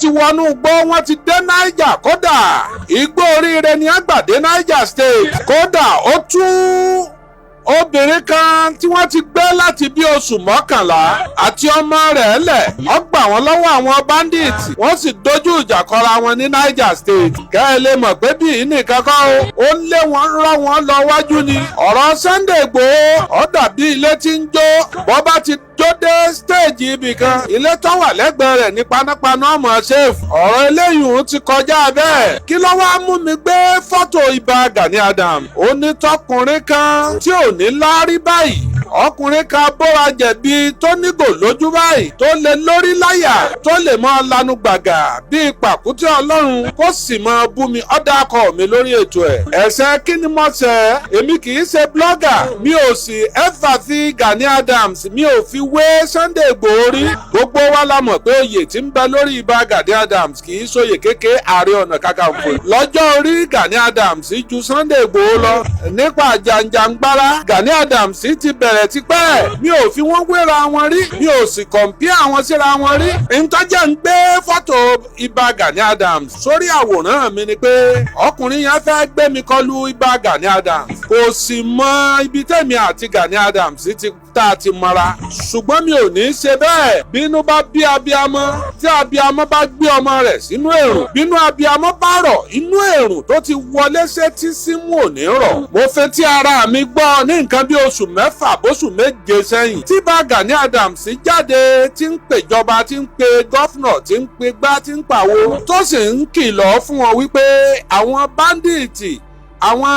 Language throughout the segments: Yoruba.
Ti wọnú igbó, wọ́n ti dé Niger. Kódà igbó oríire ni àgbàdé Niger State. Kódà ó tún obìnrin kan tí wọ́n ti gbé láti bí oṣù 11 àti ọmọ rẹ̀ lẹ̀, ó gbà wọ́n lọ́wọ́ àwọn bandits, wọ́n sì dojú ìjà kọra wọn ní Niger State. Kẹ́ ẹ lè mọ̀ pé bí nìkan kọ́ o, ó lé wọn, rọ́ wọn lọ wájú ni. Ọ̀rọ̀ Sunday Igboho, ó dàbí ilé tí ń jó. Bọ́ bá ti jó dé stage ibì kan, ilé tó wà lẹ́gbẹ̀ẹ́ rẹ̀ ní panápaná ọmọ ṣéèfù. Ọ̀rọ̀ eléyìí ti kọjá bẹ́ẹ̀. Kí ló wá mú mi gbé fọ́tò Ìbà Gani Adams? Ó ní tọkùnrin kan tí ò ní láárí báyìí, ọkùnrin kan bóra jẹ̀bi, tó nígò lójú báyìí, tó lè lórí láyà, tó lè mọ́ lanu gbàgà bíi pàkúté Ọlọ́run, kó sì mọ́ bú mi, ọ̀dà akọ mi lórí ètò ẹ̀. Ẹ̀sẹ̀ kí ni mo ṣẹ̀? Èmi kì í ṣe blogger, mi ò sì ever fi Gani Adams, mi ò fi wé Sunday Igboho rí. Gbogbo wa la mọ̀ pé oyè tí ń bẹ lórí Ìbà Gani Adams kì í ṣòye kéke. Ààrẹ Ọ̀nà Kakanfò, lọ́jọ́ orí, Gani Adams ju Sunday Igboho lọ. Nípa jàǹjàǹgbara, Gani Adams ti bẹ̀rẹ̀ tipẹ́. Mi ò fi wọ́n wéra wọn rí, mi ò sì compare àwọn síra wọn rí. Ntọ́jà ń gbé fọ́tò Ìbà Gani Adams sórí àwòrán mi ni pé ọkùnrin yẹn fẹ́ gbé mi kọlu Ìbà Gani Adams. Kò sì mọ ibi tẹ̀mí àti Gani Adams ti tá a ti mọra, ṣùgbọ́n mi ò ní í ṣe bẹ́ẹ̀. Bínú bá bí abiamọ, tí abiamọ bá gbé ọmọ rẹ̀ sínú èrùn, bínú abiamọ bá rọ̀, inú èrùn tó ti wọlé sétí símú ò ní rọ̀. Mo fetí ara mi gbọ́ ní nǹkan bí oṣù 6 bóṣù 7 sẹ́yìn tí bá Gani Adams jáde, tí ń pèjọba, tí ń pe governor, tí ń pe gbá, tí ń pàwo, tó sì ń kìlọ̀ fún wọn wípé àwọn bandits, àwọn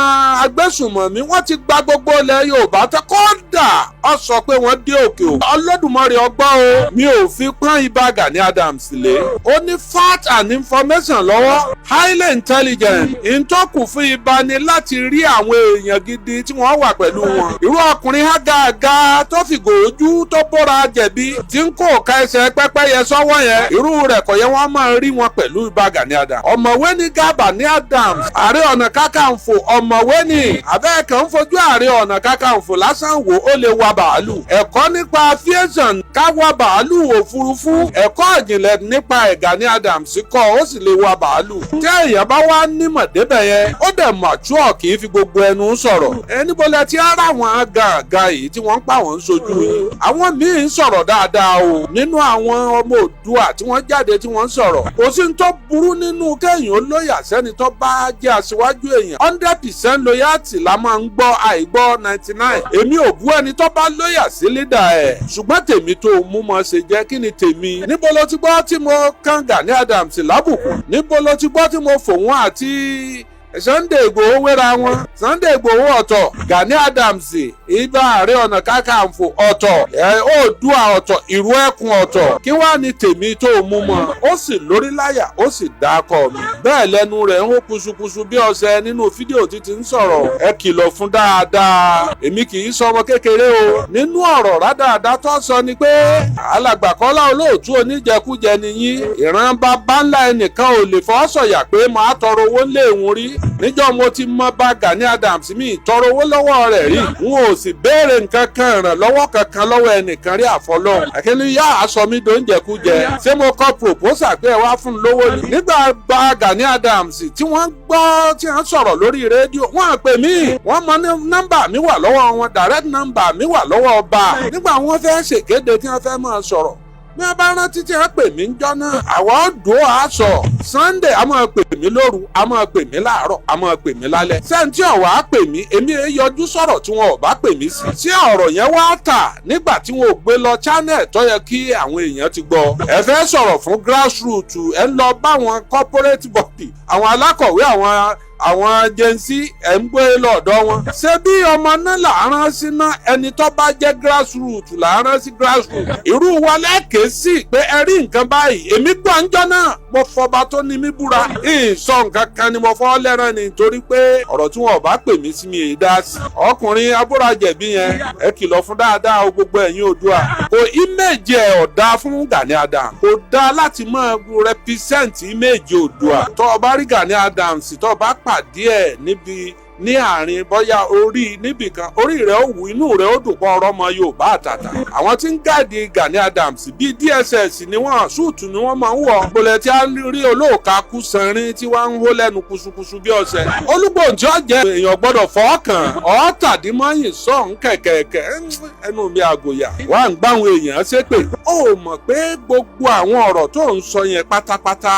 agbésùnmọ̀mí, wọ́n ti gba gbogbo ilẹ̀ Yorùbá tán. Kódà ó sọ pé wọ́n dé òkè o. Ọlọ́dùmarè ọgbọ́n o, mi ò fi pọ́n Ìbà Gani Adams lé. Ó ní fact and information lọ́wọ́, highly intelligent. Ìtọ́kù fún Ìbà ni láti rí àwọn èèyàn gidi tí wọ́n wà pẹ̀lú wọn. Irú ọkùnrin hágàgà tó fìgò ojú, tó bóra jẹ̀bi, tí ń kó ọ̀ka ẹsẹ̀ pẹ́pẹ́yẹ sọ́wọ́ yẹn, irú rẹ̀ kò yẹ wọ́n máa rí wọn pẹ̀lú Ìbà Gani Adams. Ọ̀mọ̀wé ní Gani Adams, Ààrẹ Ọ̀nà Kakanfò, ọ̀mọ̀wé ni. Abẹ́ẹ̀kan ń fojú Ààrẹ Ọ̀nà Kakanfò lásán wò, ó lè wa bàálù. Ẹ̀kọ́ nípa aviation, ká wa bàálù òfurufú, ẹ̀kọ́ ìjìnlẹ̀ nípa ẹ̀, Gani Adams kọ́, ó sì lè wa bàálù. Tí èèyàn bá wá nímọ̀ débẹ̀ yẹn, ó dẹ̀ mature, kì í fi gbogbo ẹnu sọ̀rọ̀. Ẹni bọ́lẹ̀ tí ara àwọn gàgà yìí tí wọ́n ń pa wọ́n ń sojú yìí, àwọn míì ń sọ̀rọ̀ dáadáa o nínú àwọn ọmọ Òdua tí wọ́n jáde, tí wọ́n ń sọ̀rọ̀. Kò sí ní tó burú nínú kéèyàn ó loyal sẹ́ni tó bá jẹ́ aṣíwájú èèyàn. 100% loyalty la máa ń gbọ́, àìgbọ́ 99. Èmi ò bú ẹni tó bá loyal sí leader ẹ̀, ṣùgbọ́n tèmi tó mú mọ́ ṣe jẹ́ kí ni tèmi? Níbo ló ti gbọ́ tí mo kàn Gani Adams lábùkù? Níbo ló ti gbọ́ tí mo fòun àti Sunday Igboho wéra wọn? Sunday Igboho ọ̀tọ̀, Gani Adams, Ìbà Ààrẹ Ọ̀nà Kakanfò ọ̀tọ̀, Oòduà ọ̀tọ̀, Ìrù Ẹkùn ọ̀tọ̀. Kí wàá ní tèmi tó mú mọ́? Ó sì lórí láyà, ó sì dákọ̀ mi bẹ́ẹ̀. Lẹ́nu rẹ̀ ń hó kusukusu bí ọṣẹ nínú fídíò títí ń sọ̀rọ̀. Ẹ kìlọ̀ fún dáadáa, èmi kì í sọmọ kékeré o. Nínú ọ̀rọ̀ rádáadáa tó sọ ni pé alàgbà Kọ́lá Olóòtú, oníjẹkújẹ nìyí, ìran bàbá ńlá ẹnìkan ò lè fọ́ sọ̀yà pé màá tọrọ owó ńlé ìhun rí. Níjọ́ mo ti mọ bá Gani Adams, mi tọrọ owó lọ́wọ́ rẹ̀ rí, n ò sì béèrè nǹkan kan, ìrànlọ́wọ́ kankan lọ́wọ́ ẹnìkan rí àfọlọ́hún. Àkínní yá aṣọ mi dóúnjẹkújẹ? Ṣé mo kọ proposal pé ẹ wá fún un lówó ni? Nígbà bá Gani Adams tí wọ́n gbọ́ tí wọ́n sọ̀rọ̀ lórí rédíò, wọ́n pè mí, wọ́n mọ nọ́mbà mi wà lọ́wọ́ wọn, direct number mi wà lọ́wọ́ ọba. Nígbà wọ́n fẹ́ ṣèkéde tí wọ́n fẹ́ máa sọ̀rọ̀, bí wọ́n bá rántí tí wọ́n pè mí ń jọ́ náà, àwọn ọ̀dọ́ á sọ. Sunday a máa pè mí lóru, a máa pè mí láàárọ̀, a máa pè mí lálẹ́. Sẹ́ńtì ọ̀wá pè mí, èmi ẹ yọjú sọ̀rọ̀ tí wọn ò bá pè mí sí. Tí ọ̀rọ̀ yẹn wá tà nígbà tí wọn ò gbé lọ channel tó yẹ kí àwọn èèyàn ti gbọ́. Ẹ fẹ́ sọ̀rọ̀ fún grassroots, ẹ ń lọ bá àwọn corporate body, àwọn alákọ̀wé, àwọn agency, ẹ̀ ń gbé lọ́dọ̀ wọn. Ṣé bí ọmọ náà là á rán sí ná? Ẹni tó bá jẹ́ grassroot là á rán sí grassroot. Irú wa lẹ́ẹ̀kẹ́ sí pé ẹ rí nǹkan báyìí. Èmi gbọ́ ńjọ́ náà, mo fọba tó ní mí búra. Ìsọ nǹkan kan ni mo fọ́ lẹ́ràn ni, torí pé ọ̀rọ̀ tí wọn ò bá pè mí sí, mi èyí dá sí. Ọkùnrin abúrajẹ̀bí yẹn, ẹ kìlọ̀ fún dáadáa o, gbogbo ẹ̀yin Oòduà. Kò image ẹ̀ ọ̀dà fún Gani Adams. Kò dáa láti máa represent image Oòduà. Tó o bá rí Gani Adams, tó o bá pàdé ẹ̀ níbi Ní àárín bóyá orí níbìkan, orí rẹ̀ ó wù, inú rẹ̀ ó dùn pọ̀, ọ̀rọ̀ ọmọ Yorùbá àtàtà. Àwọn tí ń guard Gani Adams bíi DSS ni wọ́n, suit ni wọ́n máa ń wọ̀. Bọ̀lẹ̀ tí a rí olóòka kú sanrin tí wọ́n ń hó lẹ́nu kusukusu bí ọ̀sẹ̀. Olúgbòǹtì ọ̀jẹ̀ èèyàn gbọ́dọ̀ fọ́ọ̀kàn ọ̀ọ́tàdínmọ́yìn sọ̀hún kẹ̀kẹ̀kẹ̀ ẹnu mi àgòyà wà ń gbáwọn èèyàn ṣépè. Ó mọ̀ pé gbogbo àwọn ọ̀rọ̀ tó ń sọ yẹn pátápátá,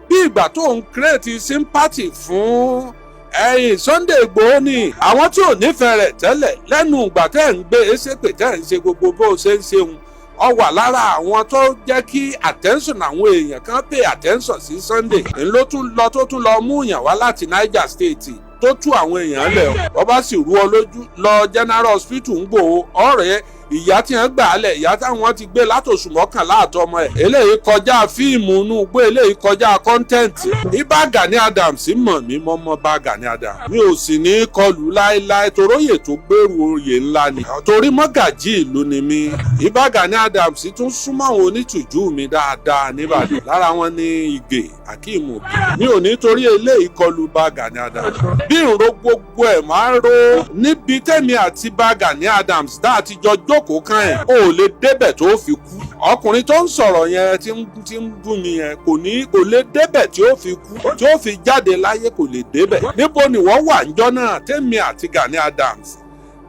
bí ìgbà tó ń create sympathy fún ẹ̀yìn Sunday Igboho ni. Àwọn tí ò nífẹ̀ẹ́ rẹ̀ tẹ́lẹ̀, lẹ́nu ìgbà tẹ́ ń gbé ṣépè, tẹ́ ń ṣe gbogbo bó ṣe ń ṣeun, ọ wà lára àwọn tó jẹ́ kí attention àwọn èèyàn kan pay attention sí Sunday. Ń ló tún lọ tó tún lọ mú yàn wá láti Niger State tó tú àwọn èèyàn lẹ̀. Ọ bá sì rú ọ lójú, lọ General Hospital ń gbòó ọ̀rẹ́ ìyá tí wọ́n gbà á lẹ̀, ìyá táwọn ti gbé látòṣù 11 àtọmọ ẹ̀. Eléyìí kọjá fíìmù inú igbó, eléyìí kọjá content. Ìbà Gani Adams mọ̀ mí mọ́mọ́ bá Gani Adams, mi ò sì ní kọlù láéláé, toróyè tó gbèrú oyè ńlá ni, torí mọ́gàjí ìlú ni mí. Ìbà Gani Adams tún súnmọ́ àwọn onítìjú mi dáadáa nìbàdàn, lára wọn ní Ìgè Akeem. Mi ò ní torí eléyìí kọlù bá Gani Adams. Bí ìró gbogbo ẹ̀ máa ń ro níbi tẹ́mi àti bá Gani Adams dá àtijọ́ jókòó kan ẹ̀, ó lè débẹ̀ tó fi kú. Ọkùnrin tó ń sọ̀rọ̀ yẹn tí ń bú mi yẹn, kò ní kò lè débẹ̀ tí ó fi kú, tí ó fi jáde láyé, kò lè débẹ̀. Níbo ni wọ́n wà níjọ́ náà tẹ́mi àti Gani Adams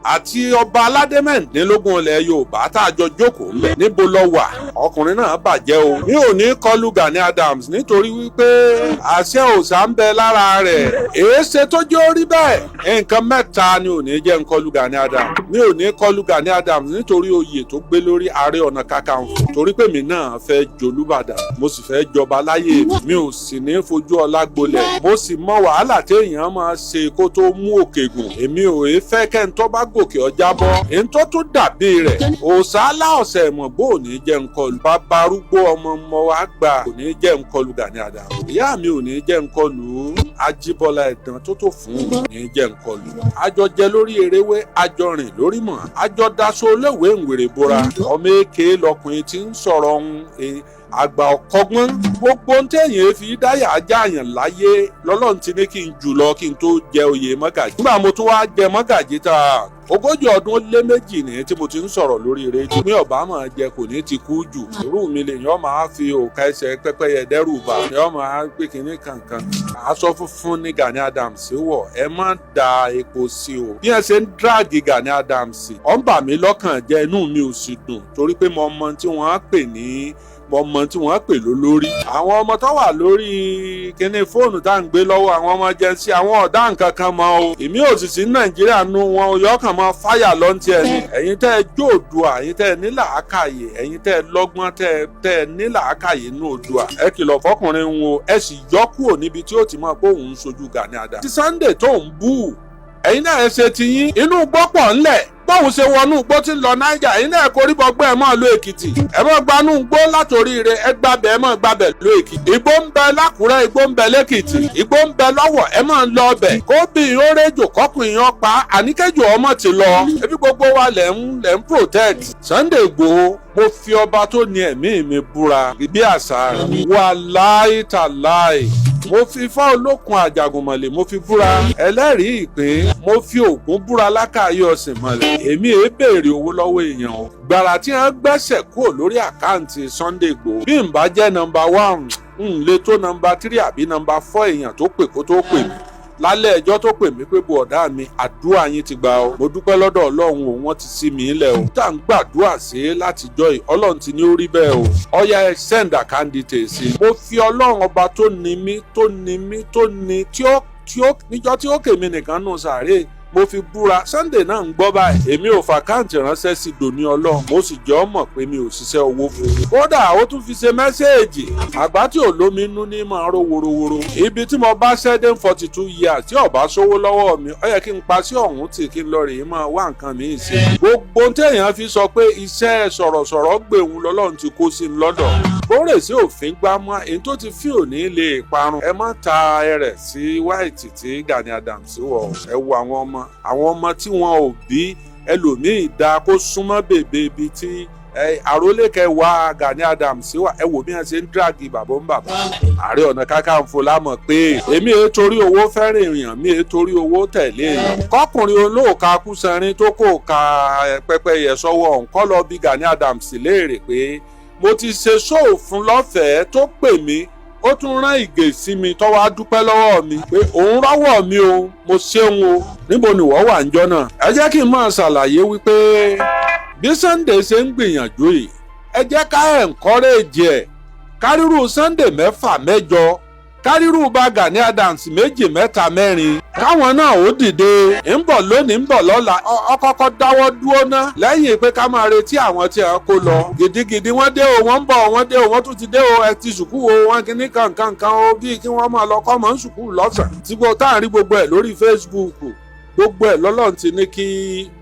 àti ọba aládé 16 ilẹ̀ Yorùbá tá a jọ jókòó ńbẹ̀? Níbo lọ wà? Ọkùnrin náà bàjẹ́ o. Mi ò ní kọlu Gani Adams nítorí wípé àṣẹ òòṣà ń bẹ lára rẹ̀. Èéṣe tó jẹ́ orí bẹ́ẹ̀, nǹkan mẹ́ta ni ò ní jẹ́ ń kọlu Gani Adams. Mi ò ní kọlu Gani Adams nítorí oyè tó gbé lórí, Ààrẹ Ọ̀nà Kakanfò, torí pé mi náà fẹ́ jolúbàdàn, mo sì fẹ́ jọba láyé mi, ò sì ní fojú ọlá gbolẹ̀. Mo sì mọ wàhálà téèyàn máa ṣe kó tó mú òkè gùn. Èmi ò fẹ́ kẹ́ńtọ́ bá gòkè ọjà bọ́. Èyí tó tún dàbí rẹ̀, òòṣà aláọ̀sẹ̀ ìmọ̀gbó ò ní jẹ́ nkọlù. Bàbá arúgbó ọmọ ọmọ wa gbà kò ní jẹ́ nkọlù Gani Adams. Ìyá mi ò ní jẹ́ nkọlù. Ajíbọ́lá ẹ̀dán tó tó fún ò ní jẹ́ nkọlù. Àjọ jẹ lórí eréwé, àjọ rìn lórí mọ̀, àjọ daṣọ olóòwe ń bora. Ọmọ èké lọkùnrin tí ń sọ̀rọ̀ ohun àgbà ọ̀kọ́gbọ́n. Gbogbo ń téèyàn fi dáyà ajáàyàn láyé lọ́lọ́run ti ní kí n jù lọ kí n tó jẹ oyè mọ́gàjì. Nígbà mo tún wá jẹ mọ́gàjì ta, 42 ọdún ní tí mo ti ń sọ̀rọ̀ lórí rédíò. Mi ọ̀bá máa jẹ kò ní ti kú jù. Irú mi lè yàn máa fi òkà ẹsẹ̀ pẹ́pẹ́yẹ dẹ́rù bà, yàn máa gbé kínní kankan. Aṣọ funfun ní Gani Adams wọ̀, ẹ má da epo sí o. Bí ẹ ṣe ń drag Gani Adams, ó ń bà mí lọ́kàn jẹ́, inú mi ò sì dùn, torí pé mo mọ tí wọ́n á pè ní, mo mọ tí wọ́n pè lólórí. Àwọn ọmọ tó wà lórí kíní fóònù tá à ń gbé lọ́wọ́, àwọn ọmọ Gen Z, àwọn ọ̀dà nǹkan kan mọ́ o. Èmi ò sì sí Nàìjíríà nu wọn o, yọkàn mọ́ fáyà lọ́ntì ẹ̀ ni. Ẹ̀yin tẹ́ ẹ jó Oòduà, ẹ̀yin tẹ́ ẹ ní làákàyè, ẹ̀yin tẹ́ ẹ lọ́gbọ́n, tẹ́ ẹ ní làákàyè nínú Oòduà, ẹ kìlọ̀ fọkùnrin wọn o, ẹ sì yọ kúrò níbi tí ó ti mọ̀ pé òun ń sojú Gani Adams. Ti Sunday tó ń bú, ẹ̀yin náà ẹ ṣe tiyín. Inú gbọ́pọ̀ ńlẹ̀ bóun ṣe wọnú igbó tí ń lọ Niger, ẹ̀yin náà koríbọ gbọ́, ẹ̀ mọ́ lọ Èkìtì, ẹ̀ mọ́ gbanú igbó látòríire, ẹ gbàbẹ̀, ẹ̀ mọ́ gbàbẹ̀ lọ Èkìtì. Igbó ń bẹ lákùrẹ́, igbó ń bẹ lẹ́kìtì, igbó ń bẹ lọ́wọ̀, ẹ̀ mọ́ lọ ọbẹ̀. Kóbì óréjò kọkùnrin yan pa àníkẹ́jọ ọmọ ti lọ. Ebi gbogbo wa lẹ̀ ń protect Sunday Igboho. Mo fi ọba tó ní ẹ̀mí mi búra bí àṣà rẹ̀, wàláì tàláì, mo fi ifá olókun àjàgùnmọ̀lẹ̀ mo fi búra, ẹlẹ́rìí ìpín, mo fi Ògún búra lákàáyé ọ̀sìn mọ̀lẹ̀. Èmi èé béèrè owó lọ́wọ́ èèyàn o. Gbàrà tí wọ́n gbẹ́sẹ̀ kúrò lórí account Sunday Igboho, bí n bá jẹ́ number one, n lè tó number three àbí number four èèyàn tó pè kó tó pè mí lálẹ́ ẹjọ́ tó pè mí pé, "Bọ̀dá mi, àdúrà yín ti gbà ọ́, mo dúpẹ́ lọ́dọ̀ Ọlọ́run o, wọ́n ti sí mi lẹ̀ o." Tá à ń gbàdúrà sí látijọ́ yìí, Ọlọ́run ti ní ó rí bẹ́ẹ̀ o. Ọ̀yá, ẹ send account details sí. Mo fi Ọlọ́run ọba tó ní mí, tó ní mí, tó ní tí ó níjọ́ tí ó kèmí nìkan nù sàárè, mo fi búra. Sunday náà ń gbọ́ báyìí. Èmi ò f'account ránṣẹ́ sí dòní Ọlọ́run, mo sì jẹ́ ọ mọ̀ pé mi ò ṣiṣẹ́ owó fún un. Kódà ó tún fi ṣe message. Àgbá tí ò lómi inú ní máa ró worowóró. Ibi tí mo bá ṣẹ́dé 42 years, tí ó bá sówó lọ́wọ́ mi, ó yẹ kí n pa sí ọ̀hún tì, kí n lọ rèé máa wá nǹkan míì sí. Gbogbo téèyàn fi sọ pé iṣẹ́ sọ̀rọ̀sọ̀rọ̀ gbèhùn lọ́lọ́run ti kó sí i lọ́dọ̀. Kórè sí òfin gbámọ́, èyí tó ti fi òní lè parun. Ẹ má ta ẹrẹ̀ sí white tí Gani Adams wọ̀. Ẹ wo àwọn ọmọ tí wọn ò bí ẹlòmíì da kó súnmọ́ bèbè ibi tí Àrólé kẹwàá Gani Adams wà. Ẹ wò bí wọ́n ṣe ń drag bàbá ń bàbá. Ààrẹ Ọ̀nà Kakanfò lámọ̀ pé èmi èé torí owó fẹ́ràn èèyàn, mi èé torí owó tẹ̀lé èèyàn. Kọkùnrin olóòka kúsanrin tó kò ka pẹ́pẹ́yẹ sọ́wọ́ ọ̀hún kọ́ lọ bí Gani Adams léèrè pé mo ti ṣe show fún lọ́fẹ̀ẹ́ tó pè mí, ó tún rán ìgè sí mi tó wá dúpẹ́ lọ́wọ́ mi pé òun rọ́wọ́ mi o, mo ṣeun o. Níbo ni wọ́n wà ń jọ́ náà? Ẹ jẹ́ kí n máa ṣàlàyé wípé bí Sunday ṣe ń gbìyànjú yìí, ẹ jẹ́ ká encourage ẹ̀. Kárírù Sunday mẹ́fà mẹ́jọ, kárírù bá Gani Adams méjì mẹ́ta mẹ́rin, káwọn náà ó dìde. Ń bọ̀ lónìí, ń bọ̀ lọ́la, ọ kọ́kọ́ dáwọ́ dúró ná lẹ́yìn pé ká máa retí àwọn tí a kó lọ. Gidigidi wọ́n dé o, wọ́n ń bọ̀, wọ́n dé o, wọ́n tún ti dé o. Ẹ ti sùkú o, wọ́n kí ní kankankan o, bíi kí wọ́n máa lọ kọ́ mọ́ ń sùkú lọ́sàn-án. Tí gbogbo tá à ń rí gbogbo ẹ̀ lórí Facebook, gbogbo ẹ̀ lọ́lọ́run ti ní kí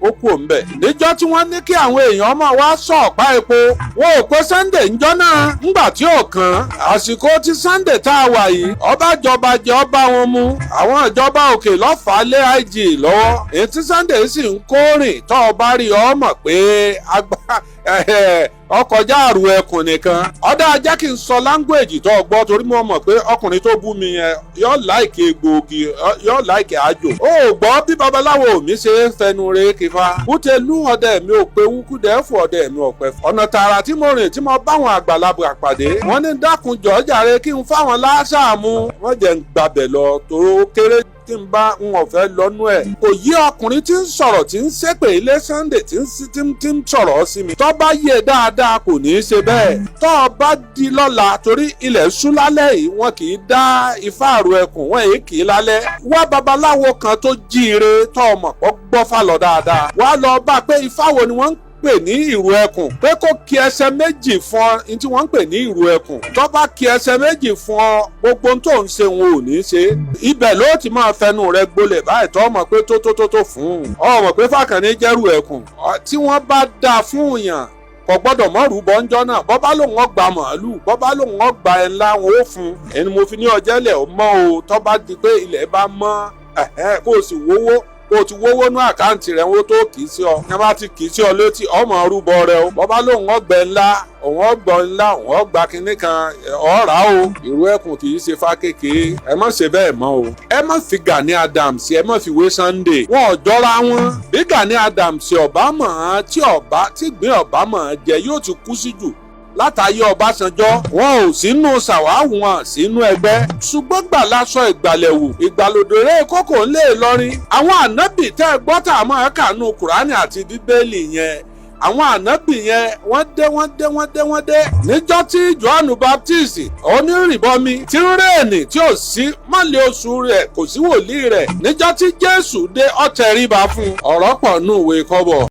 ó kú òǹbẹ̀. Níjọ́ tí wọ́n ní kí àwọn èèyàn máa wá sọ ọ̀pá epo, wọn ò pé Sunday ńjọ́ náà ńgbà tí ò kàn. Àsìkò tí Sunday tá a wà yìí, ọba jọba jẹ ọba wọn mú. Àwọn ìjọba òkè lọ́fàá lé IG lọ́wọ́. Èyí tí Sunday sì ń kórìn tó o bá rí ọ mọ̀ pé ọkọjá àrùn ẹkùn nìkan. Ọ̀dà ajá kí n sọ language tó o gbọ́, torí mo mọ̀ pé ọkùnrin tó bú mi yẹn yóò like egbòogi, yóò like àjò. Ó gbọ́ bí babaláwo mi ṣe ń fẹnu re kífa. Kútẹ́lú ọdẹ mi ò pé wúkúdẹ́ fún ọdẹ mi ò pẹ́. Ọ̀nà tààrà tí mo rìn tí mo báwọn àgbàlagbà pàdé, wọ́n ní dákun jọ̀ọ́ jàre kí n fáwọn láṣàmú. Wọ́n jẹ́ ń gbàbẹ̀ lọ toró kéré tí n bá ń ọ̀fẹ́ lọ́nú ẹ̀. Kò yí ọkùnrin tí ń sọ̀rọ̀ tí ń ṣépè ilé Sunday tí ń sọ̀rọ̀ sí mi. Tó bá yé dáadáa, kò ní í ṣe bẹ́ẹ̀. Tó bá di lọ́la, torí ilẹ̀ ṣú lálẹ́ yìí, wọn kì í dá ifá àrò ẹkùn, wọn èyí kì í lálẹ́. Wá babaláwo kan tó jíire tó ọmọ pọ̀ gbọ́ fà lọ dáadáa. Wá lọ bá pé ifá wo ni wọ́n ń pè ní ìrù ẹkùn, pé kó kí ẹsẹ̀ méjì fún ọ ní tí wọ́n ń pè ní ìrù ẹkùn. Tó bá kí ẹsẹ̀ méjì fún ọ, gbogbo tó ń ṣe wọn ò ní ṣe. Ibẹ̀ ló ti máa fẹnu rẹ gbolẹ̀ báyìí tó mọ̀ pé tó tó tó tó fún un. Ọ mọ̀ pé fàkànní jẹ́rù ẹkùn tí wọ́n bá dáa fún yàn, kò gbọ́dọ̀ mọ́ rúbọ ńjọ́ náà. Bọ́ bá lòun ọgbà màálù, bọ́ bá lòun ọgbà ẹ̀ ńlá, wọn ó fún un. Ẹni mo fi ní ọjọ́ ilẹ̀ mọ́ o. Tó bá di pé ilẹ̀ bá mọ́, kó o sì wówó, kó o ti wówó ní account rẹ̀, wọ́n tó kì í sí ọ. Ní wọ́n bá ti kì í sí ọ létí, ọmọ rúbọ rẹ o. Bọ́ bá lòun ọgbẹ́ ńlá, òun ọgbọ́n ńlá, òun ọgbà kínní kan ọ̀rá o. Ìrú ẹkùn kì í ṣe fá kékeré. Ẹ má ṣe bẹ́ẹ̀ mọ́ o. Ẹ má fi Gani Adams, ẹ má fi wé Sunday. Wọn ò jọra wọn. Bí Gani Adams ọba mọ̀ ọ́n tí ọba tí gbé ọba mọ̀ ọ́n jẹ, yóò ti kú sí jù látàyè Ọbásanjọ́. Wọn ò sínú ṣàwáwù, wọn sínú ẹgbẹ́, ṣùgbọ́n gbà lásọ ìgbàlẹ̀wù ìgbàlódéré kókò ńlẹ̀ Ìlọrin. Àwọn ànábì tẹ́ ẹ gbọ́ tà máa kànú Kùránì àti Bíbélì yẹn, àwọn ànábì yẹn, wọ́n dé, wọ́n dé, wọ́n dé, wọ́n dé. Níjọ́ tí Johannu Baptist onírìbọmi tí ń rèèní tí ò sí mọ́lẹ̀ oṣù rẹ̀, kò sí wòlíì rẹ̀. Níjọ́ tí Jésù dé, ó tẹríba fún. Ọ̀rọ̀ pọ̀ nù ìwé kọ́bọ̀.